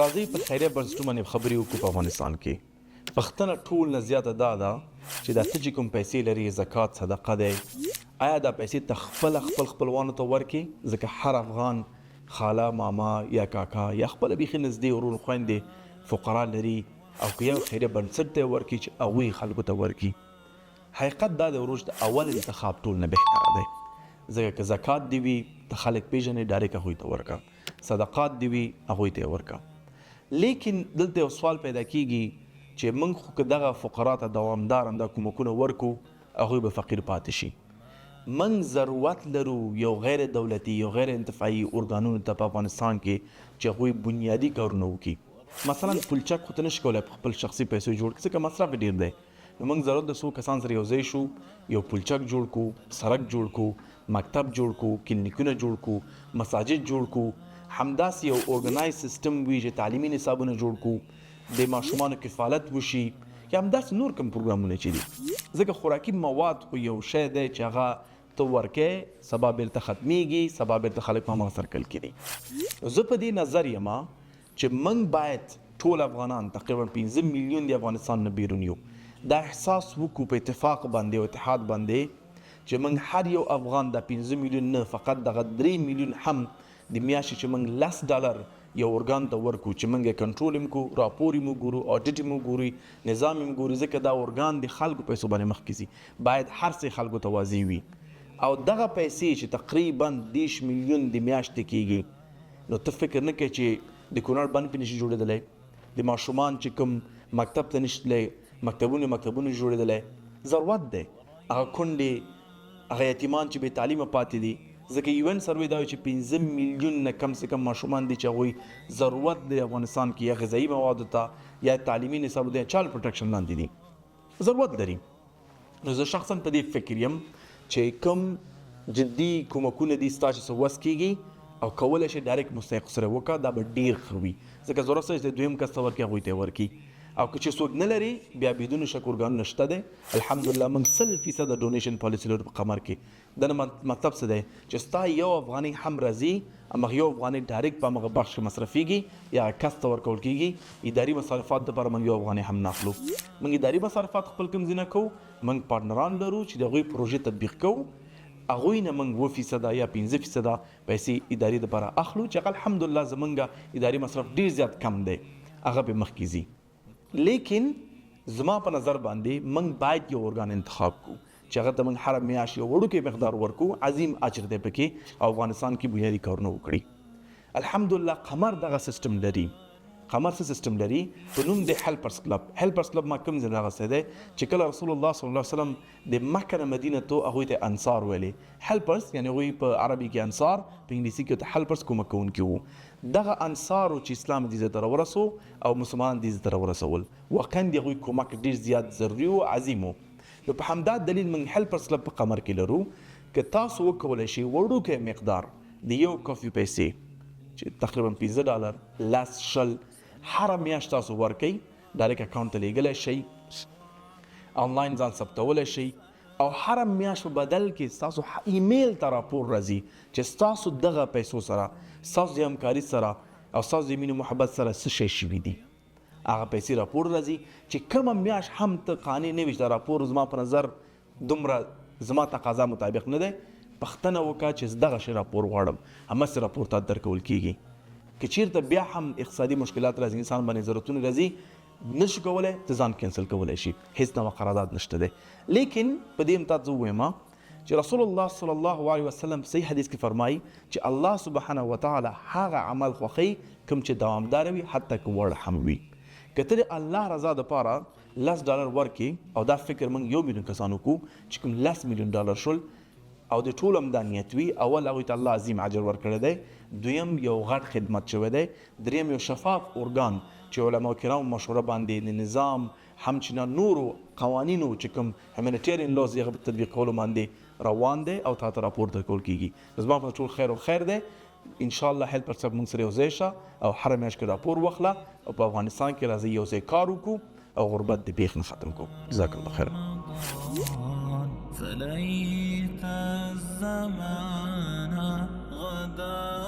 راځئ په خیریه بنسټونو باندې خبرې وکړو. په افغانستان کې پښتنه ټول نه زیاته دا ده چې دا ته چې کوم پیسې لرې، زکات صدقه دی، آیا دا پیسې ته خپله خپل خپلوانو ته ورکې؟ ځکه هر افغان خاله، ماما یا کاکا یا خپله بیخي نږدې ورور خویندې فقرا لري، او که یو خیریه بنسټ ته یې ورکړي چې هغوی خلکو ته ورکړي. حقیقت دا دی ورور چې د اول انتخاب ټول نه بهتره دی، ځکه که زکات دې وي ته خلک پیژنې، ډایرک هغوی ته ورکړه، صدقات دې وي هغوی ته یې ورکړه. لیکن دلته یو سوال پیدا کیږي چې موږ خو که دغه فقرا ته دوامدار همدا کومکونه ورکړو، هغوی به فقیر پاتې شي. موږ ضرورت لرو یو غیر دولتي، یو غیر انتفاعي ارګانونو ته په افغانستان کې چې هغوی بنیادي کارونه وکړي. مثلا پلچک خو ته نشې کولای په خپل شخصي پیسو جوړ کړې، ځکه مصرف یې ډېر دی. نو موږ ضرورت د څو کسان سره یو ځای شو، یو پلچک جوړ کړو، سرک جوړ کړو، مکتب جوړ کړو، کلینیکونه جوړ کړو، مساجد جوړ کړو، همداسې یو اورګنایز سیستم وي چې تعلیمي نصابونه جوړ کړو، د ماشومانو کفالت وشي، یا همداسې نور کوم پروګرامونه چې دي. ځکه خوراکي مواد خو یو شی دی چې هغه ته ورکې، سبا بیرته ختمیږي، سبا بیرته خلک په همغه سرکل کې دي. نو زه په دې نظر یم چې موږ باید ټول افغانان، تقریبا 5 میلیون د افغانستان نه بیرون یو، دا احساس وکړو په اتفاق باندې او اتحاد باندې چې موږ هر یو افغان دا 5 میلیون نه، فقط دغه 3 میلیون هم د میاشتې چې موږ لس ډالر یو ارګان ته ورکړو چې موږ یې کنټرول هم کړو، راپور یې وګورو، آډیټ یې وګوري، نظام یې وګوري، ځکه دا ارګان د خلکو پیسو باندې مخکې ځي، باید هر څه خلکو ته واضح وي. او دغه پیسې چې تقریبا 30 میلیون د میاشتې کېږي، نو ته فکر نه کوې چې د کونړ بند پې نشي جوړېدلی، د ماشومان چې کوم مکتب ته نشي تللی، مکتبونه مکتبونه جوړېدلی، ضرورت دی هغه کونډې، هغه یتیمان چې بې تعلیمه پاتې دي. ځکه یو این سروې دا وایي چې 5 میلیون نه کم سه کم ماشومان دي چې هغوی ضرورت لري افغانستان کې یا غذایي موادو ته یا تعلیمي نصاب ته یا چایلډ پروټیکشن لاندې دي، ضرورت لري. نو زه شخصا په دې فکر یم چې کوم جدي کومکونه دي ستا چې څه وس کېږي او کولی شي ډایرکټ مستحق سره وکړه، دا به ډېر ښه وي. ځکه ضرورت څه چې دویم کس ته ورکړي، هغوی ته یې ورکړي. او که چې څوک نه لري بیا بدون شک ارګانونه شته دی. الحمدلله موږ 100 فیصده ډونیشن پالیسي لرو په قمر کې. د نه مطلب څه دی چې ستا یو افغانۍ هم راځي، همغه یو افغانۍ ډایرکټ په همغه بخش کې مصرفیږي یا هغه کس ته ورکول کیږي. اداري مصارفات دپاره موږ یو افغانۍ هم نه اخلو. موږ اداري مصارفات خپل کوم ځای نه کوو، موږ پارټنران لرو چې د هغوی پروژې تطبیق کوو، هغوی نه موږ 7 فیصده یا 5 فیصده پیسې اداري دپاره اخلو چې هغه الحمدلله زمونږ اداري مصرف ډیر زیات کم دی، هغه پرې مخکې ځي. لیکن زما په نظر باندې موږ باید یو ارګان انتخاب کړو چې هغه ته موږ هره میاشت یو وړوکی مقدار ورکړو، عظیم اجر دی پکې، او افغانستان کې بنیادي کارونه وکړي. الحمدلله قمر دغه سیستم لري. قمر څه سیستم لري؟ په نوم د هیلپرز کلب. هیلپرز کلب ما کوم ځای نه اخیستی دی چې کله رسول الله صلی الله علیه وسلم د مکه نه مدینه ته، هغوی ته انصار ویلې. هیلپرز یعنی هغوی په عربي کې انصار، په انګلیسي کې ورته هیلپرز کومک کوونکي وو. دغه انصارو چې اسلام دې ځای ته راورسو او مسلمانان دې ځای ته راورسول، واقعا د هغوی کومک ډېر زیات ضروري و، عظیم و. نو په همدا دلیل موږ هیلپرز کلب په قمر کې لرو. که تاسو وکولای شئ وړوکی مقدار د یو کافي پیسې چې تقریبا 5 ډالر، لس، 20 هره میاشت تاسو ورکئ، ډایرکټ اکاونټ ته لیږلی شئ، آنلاین ځان ثبتولی شئ، او هره میاشت په بدل کې ستاسو ایمیل ته راپور راځي چې ستاسو دغه پیسو سره، ستاسو د همکاري سره او ستاسو د مینې محبت سره څه شی شوي دي. هغه پیسې راپور راځي چې کومه میاشت هم ته قانع نه وي چې دا راپور زما په نظر دومره زما تقاضا مطابق نه دی، پوښتنه وکړه چې زه دغه شی راپور غواړم، همداسې راپور ته درکول کیږي. که چیرته بیا هم اقتصادي مشکلات راځي، انسان باندې ضرورتونه راځي، نشو کولای، ته ځان کینسل کولای شي، هیڅ نوع قرارداد نشته دی. لیکن په دې هم تاته زه ووایم چې رسول الله صلی الله علیه وسلم په صحیح حدیث کې فرمایي چې الله سبحانه وتعالی هغه عمل خوښوي کوم چې دوامدار وي، حتی که وړ هم وي. که ته د الله رضا دپاره لس ډالر ورکړې، او دا فکر موږ 1 میلیون کسان وکړو چې کوم لس میلیون ډالر شول، او د ټولو همدا نیت وي، اول هغوی ته الله عظیم اجر ورکړی دی، دویم یو غټ خدمت شوی دی، دریم یو شفاف ارګان چې علماء کرامو مشوره باندې د نظام همچنان نورو قوانینو چې کوم هیومانیټیرین لاز دی هغه په تطبیق کولو باندې روان دی او تاته راپور درکول کیږي. نو زما په ټول خیر او خیر دی. ان شاء الله هیلپر صاحب موږ سره یو ځای شه او هره میاشت کې راپور واخله او په افغانستان کې راځئ یو ځای کار وکړو او غربت د بیخ نه ختم کړو. جزاک الله خیرا. فليت الزمان غدا.